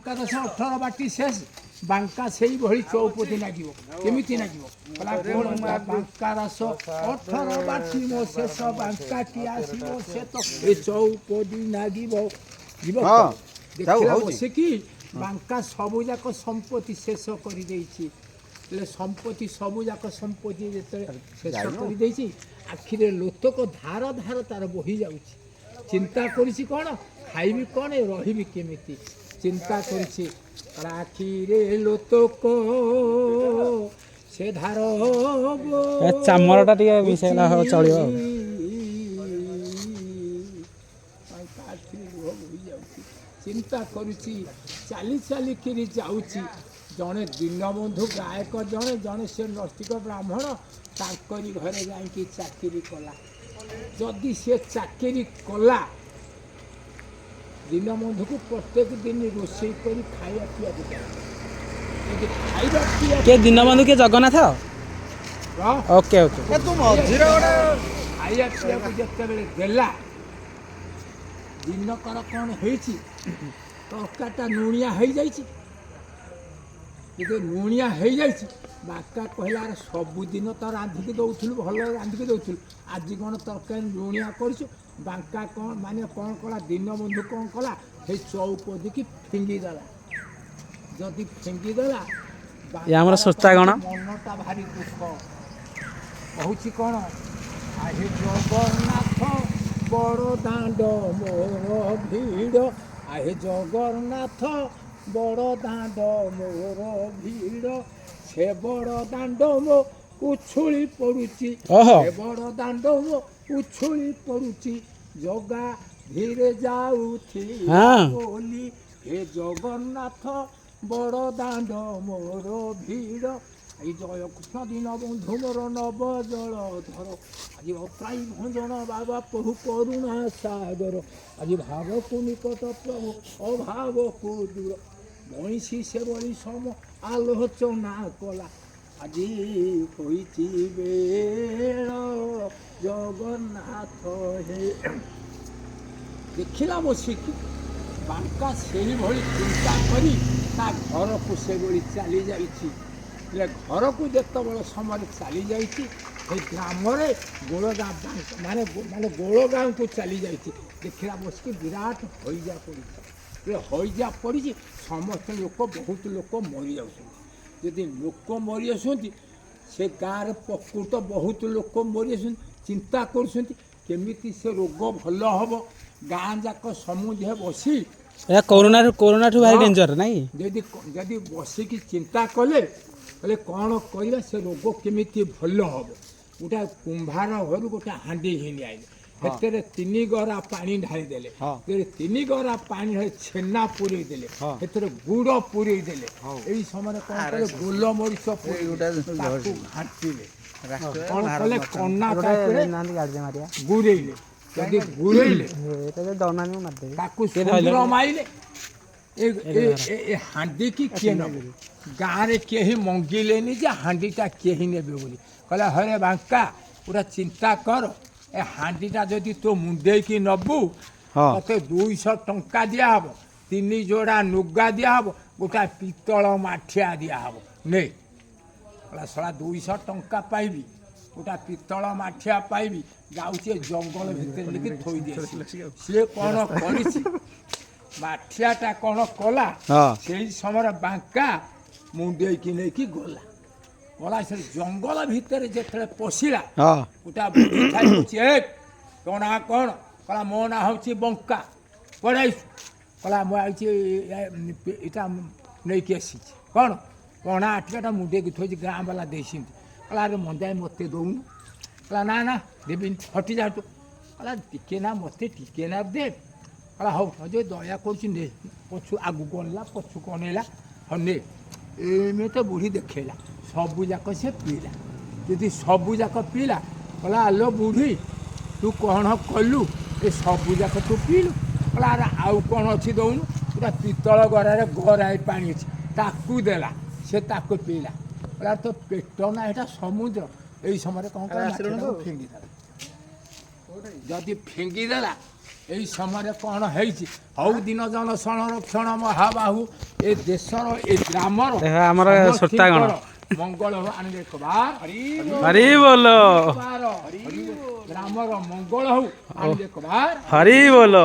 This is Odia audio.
ବାଙ୍କା ଦାସ 18 ବାଟି ଶେଷ। ବାଙ୍କା ସେଇଭଳି ଚୌପଦୀ ନାଗିବ। କେମିତି ନାଗିବ? କହିଲା ଗୋଳଙ୍ଗା ବାଙ୍କା ଦାସ 18 ବାଟି ମୋ ଶେଷ, ବାଙ୍କା କି ଆସିବ ସେ ତ ଏ ଚୌପଦୀ ନାଗିବ ଯିବ। ଦେଖିଲା ବସିକି ବାଙ୍କା ସବୁ ଯାକ ସମ୍ପତ୍ତି ଶେଷ କରିଦେଇଛି। ହେଲେ ସମ୍ପତ୍ତି ସବୁ ଯାକ ସମ୍ପତ୍ତି ଯେତେବେଳେ ଶେଷ କରିଦେଇଛି, ଆଖିରେ ଲୋତକ ଧାର ଧାର ତାର ବୋହି ଯାଉଛି। ଚିନ୍ତା କରିଛି କ'ଣ ଖାଇବି, କ'ଣ ରହିବି, କେମିତି ଚିନ୍ତା କରିଛି। ଆଖିରେ ଲୋତକ ସେ ଧାର ଏ ଚାମରଟା ଟିକେ ମିଶେଇଲା ହବ, ଚଳିବ ଆଉ। ବାଙ୍କା ଆଖିରେ ଲୁହ ବୋହି ଯାଉଛି, ଚିନ୍ତା କରୁଛି, ଚାଲି ଚାଲିକିରି ଯାଉଛି। ଜଣେ ଦୀନବନ୍ଧୁ ଗାୟକ ଜଣେ ଜଣେ ସେ ନସ୍ତିକ ବ୍ରାହ୍ମଣ, ତାଙ୍କରି ଘରେ ଯାଇକି ଚାକିରି କଲା। ଯଦି ସେ ଚାକିରି କଲା, ଦୀନବନ୍ଧୁକୁ ପ୍ରତ୍ୟେକ ଦିନ ରୋଷେଇ କରି ଖାଇବା ପିଇବାକୁ ଦେଲା। ଯଦି ଖାଇବା ପିଇବା କିଏ ଦୀନବନ୍ଧୁ, କିଏ ଜଗନ୍ନାଥ? ରହ। Okay okay. ତୁ ମଝିରେ ଗୋଟେ ଖାଇବା ପିଇବାକୁ ଯେତେବେଳେ ଦେଲା, ଦିନକର କ'ଣ ହେଇଛି, ତରକାରୀଟା ଲୁଣିଆ ହେଇଯାଇଛି। ଯଦି ଲୁଣିଆ ହେଇଯାଇଛି, ବାଙ୍କା କହିଲା, ଆରେ ସବୁଦିନ ତ ରାନ୍ଧିକି ଦେଉଥିଲୁ, ଭଲ ରାନ୍ଧିକି ଦେଉଥିଲୁ, ଆଜି କ'ଣ ତରକାରୀ ଲୁଣିଆ କରିଛୁ? ବାଙ୍କା କ'ଣ ମାନେ କ'ଣ କଲା, ଦୀନବନ୍ଧୁ କ'ଣ କଲା, ସେଇ ଚଉପଦୀକି ଫିଙ୍ଗିଦେଲା। ଯଦି ଫିଙ୍ଗିଦେଲା, ଇଏ ଆମର ଶ୍ରୋତାଗଣ। ମନଟା ଭାରି ଦୁଃଖ। କହୁଛି କ'ଣ, ଆହେ ଜଗନ୍ନାଥ ବଡ଼ ଦାଣ୍ଡ ମୋର ଭିଡ଼, ଆହେ ଜଗନ୍ନାଥ ବଡ଼ ଦାଣ୍ଡ ମୋର ଭିଡ଼, ସେ ବଡ଼ ଦାଣ୍ଡ ମୋ ଉଛୁଳି ପଡ଼ୁଛି, ସେ ବଡ଼ ଦାଣ୍ଡ ମୋ ଉଛୁଳି ପଡ଼ୁଛି, ଜଗା ଧୀରେ ଯାଉଛି ବୋଲି, ହେ ଜଗନ୍ନାଥ ବଡ଼ ଦାଣ୍ଡ ମୋର ଭିଡ଼। ଏଇ ଜୟ କୃଷ୍ଣ ଦୀନବନ୍ଧୁ ମୋର ନବ ଜଳ ଧର, ଆଜି ଅତ୍ରାଇ ଭଞ୍ଜନ ବାବା ପ୍ରଭୁ କରୁଣା ସାଗର, ଆଜି ଭାବକୁ ନିକଟ ପ୍ରଭୁ ଅଭାବକୁ ଦୂର, ମଣିଷୀ ସେଭଳି ସମ ଆଲୋଚନା କଲା, ଆଜି ହୋଇଛି ବେଳ ଜଗନ୍ନାଥ ହେ। ଦେଖିଲା ବସିକି ବାଙ୍କା ସେଇଭଳି ଚିନ୍ତା କରି ତା ଘରକୁ ସେଭଳି ଚାଲି ଯାଇଛି। ହେଲେ ଘରକୁ ଯେତେବେଳେ ସମୟରେ ଚାଲି ଯାଇଛି, ସେ ଗ୍ରାମରେ ଗୋଳଗାଁ ମାନେ ମାନେ ଗୋଳଗାଁକୁ ଚାଲି ଯାଇଛି। ଦେଖିଲା ବସିକି ବିରାଟ ହଇଜା ପଡ଼ିଛି। ହେଲେ ହଇଜା ପଡ଼ିଛି, ସମସ୍ତ ଲୋକ ବହୁତ ଲୋକ ମରିଯାଉଛନ୍ତି। ଯଦି ଲୋକ ମରିଯାଉଛନ୍ତି, ସେ ଗାଁରେ ପ୍ରକୃତ ବହୁତ ଲୋକ ମରିଯାଉଛନ୍ତି। ଚିନ୍ତା କରୁଛନ୍ତି କେମିତି ସେ ରୋଗ ଭଲ ହେବ। ଗାଁ ଯାକ ସମୁଦ୍ର ବସି ଏଇଟା କରୋନାରୁ କରୋନାଠୁ ଭାରି ଡେଞ୍ଜର ନାଇଁ? ଯଦି ଯଦି ବସିକି ଚିନ୍ତା କଲେ, କହିଲେ କ'ଣ କରିବା, ସେ ରୋଗ କେମିତି ଭଲ ହେବ। ଗୋଟେ କୁମ୍ଭାର ଘରୁ ଗୋଟେ ହାଣ୍ଡି ଘିନି ଆଇଲେ, ସେଥିରେ 3 ଗରା ପାଣି ଢାଳି ଦେଲେ। ସେଥିରେ 3 ଗରା ପାଣି ଢାଳି ଛେନା ପୁରେଇ ଦେଲେ, ସେଥିରେ ଗୁଡ଼ ପୁରେଇ ଦେଲେ। ଏଇ ସମୟରେ କ'ଣ କଲେ, ଗୋଲମରିଚ ପୁରେଇ ତାକୁ ଘାଣ୍ଟିଲେ। କ'ଣ କଲେ, କନା ତାପରେ ଗାଡ଼ିରେ ମାରିବା। ଗୁରେଇଲେ। ଯଦି ଗୁରେଇଲେ, ଏଇଟା ଯଦି ଦଉନାହାନ୍ତି ମୁଁ ମାରିଦେବି। ତାକୁ ସୁନ୍ଦର ମାଇଲେ। ଏ ହାଣ୍ଡିକି କିଏ ନେବ? ଗାଁରେ କେହି ମଙ୍ଗିଲେନି ଯେ ହାଣ୍ଡିଟା କେହି ନେବେ ବୋଲି। କହିଲେ, ହରେ ବାଙ୍କା, ପୁରା ଚିନ୍ତା କର, ଏ ହାଣ୍ଡିଟା ଯଦି ତୋ ମୁଣ୍ଡେଇକି ନେବୁ, ତତେ 200 ଟଙ୍କା ଦିଆହବ, 3 ଯୋଡ଼ା ନୁଗା ଦିଆହବ, ଗୋଟା ପିତ୍ତଳ ମାଠିଆ ଦିଆହବ, ନେ। କହିଲା, ଶଳା 200 ଟଙ୍କା ପାଇବି, ଗୋଟା ପିତ୍ତଳ ମାଠିଆ ପାଇବି, ଯାଉଛି ଏ ଜଙ୍ଗଲ ଭିତରେ ନେଇକି ଥୋଇ ଦିଏ। ସିଏ କ'ଣ କରିଛି, ମାଠିଆଟା କ'ଣ କଲା, ସେଇ ସମୟରେ ବାଙ୍କା ମୁଣ୍ଡେଇକି ନେଇକି ଗଲା। ଗଲା, ସେ ଜଙ୍ଗଲ ଭିତରେ ଯେତେବେଳେ ପଶିଲା, ଗୋଟା ବୁଢ଼ୀ ଥାଇ କହୁଛି, ଏ ତୋ ନାଁ କ'ଣ? କହିଲା, ମୋ ନାଁ ହେଉଛି ବଙ୍କା। କୁଆଡ଼େ ଆଇଛୁ? କହିଲା, ମୁଁ ଆଇଛି ଏଇଟା ନେଇକି ଆସିଛି। କ'ଣ ପଣା ଆଠିଆଟା ମୁଣ୍ଡେଇକି ଥୋଇଛି, ଗାଁ ବାଲା ଦେଇଛନ୍ତି। କହିଲା, ଆରେ ମନ୍ଦାଏ ମୋତେ ଦଉନୁ। କହିଲା, ନା ନା ଦେବିନି, ହଟି ଯା ତୁ। କହିଲା, ଟିକେ ନା, ମୋତେ ଟିକେ ନା ଦେ। କହିଲା, ହଉ ଯେ ଦୟା କରୁଛି ନେ। ପଛୁ ଆଗକୁ ଅନେଇଲା, ପଛକୁ ଅନେଇଲା, ହଉ ନେ। ଏମିତି ବୁଢ଼ୀ ଦେଖେଇଲା, ସବୁ ଯାକ ସେ ପିଇଲା। ଯଦି ସବୁ ଯାକ ପିଇଲା, କହିଲା, ଆଲୋ ବୁଢ଼ୀ, ତୁ କ'ଣ କଲୁ? ଏ ସବୁ ଯାକ ତୁ ପିଇଲୁ। କହିଲା, ଆରେ ଆଉ କ'ଣ ଅଛି ଦଉନୁ। ପୁରା ପିତ୍ତଳ ଗରାରେ ଗରାଏ ପାଣି ଅଛି, ତାକୁ ଦେଲା, ସେ ତାକୁ ପିଇଲା। କହିଲା, ତୋ ପେଟ ନା ଏଇଟା ସମୁଦ୍ର? ଏଇ ସମୟରେ କ'ଣ କଲା, ମାଠିଆଟାକୁ ଫିଙ୍ଗିଦେଲା। ଯଦି ଫିଙ୍ଗିଦେଲା, ଏଇ ସମୟରେ କ'ଣ ହେଇଛି, ହଉ ଦିନ ଜନ ସଂରକ୍ଷଣ ମହାବାହୁ ଏ ଦେଶର ଏ ଗ୍ରାମର ଦେଖ ଆମର ଶ୍ରୋତାଗଣ। ସମସ୍ତିଙ୍କର ମଙ୍ଗଳ ହଉ। ଆଣିଲେ କବାର ହରି ବୋଲ। ବାର ଗ୍ରାମର ମଙ୍ଗଳ ହଉ। ଆଣିଲେ କବାର ହରି ବୋଲ।